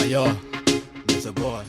Yo, it's a boy.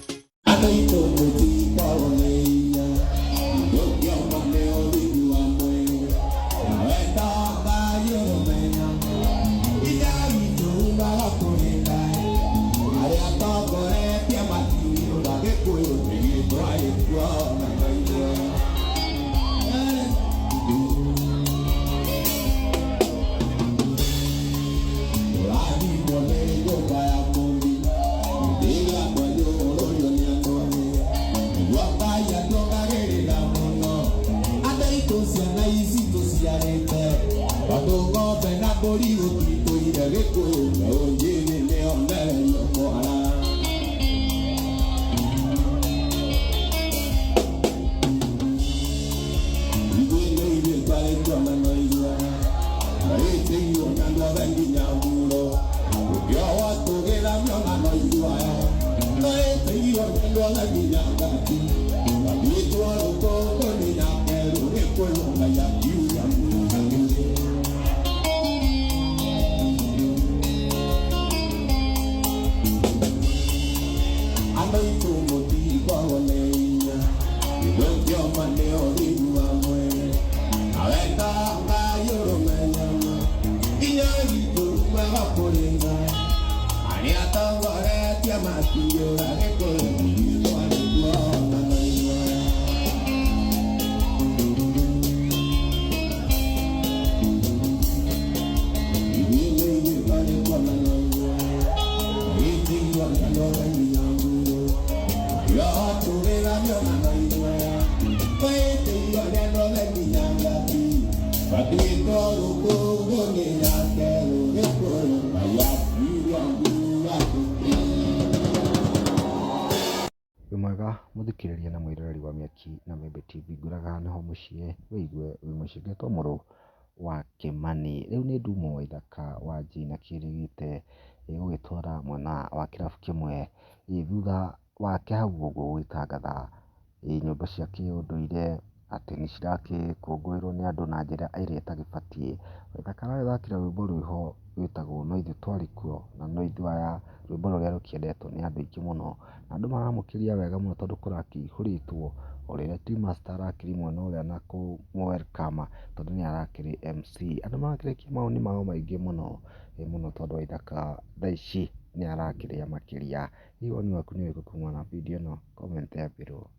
Wĩ mwega mũthikĩrĩria na mwĩroreri wa Mĩaki na Mĩembe TV, ngwĩraga nĩho mũciĩ wĩigue wĩ mũciĩ. Ngetwo mũrũ wa Kĩmani. Rĩu nĩ Ndumo Waithaka wa Jane akĩrĩgĩte gũgĩtwara mwena wa kĩrabu kĩmwe thutha wake hau ũguo gũgĩtangatha nyũmba cia kĩũndũire atĩ nĩ cirakĩkũngũĩrwo nĩ andũ na njĩra ĩrĩa ĩtagĩbatiĩ. Waithaka aragĩthakire rwĩmbo rwĩho rwĩtagwo no ithuĩ twarĩ kuo na no ithuĩ aya, rwĩmbo rũrĩa rũkĩendetwo nĩ andũ aingĩ mũno, na andũ maramũkĩria wega mũno tondũ kũrakĩihũrĩtwo o rĩrĩa T Master arakĩrĩ mwena ũrĩa na kũ welcome tondũ nĩwe arakĩrĩ MC. Andũ marakĩrekia mawoni mao maingĩ mũno, mũno tondũ Waithaka thaa ici nĩ arakĩrĩa makĩria. Hihi woni waku nĩ ũrĩkũ kumana na video ĩno? Comment there below.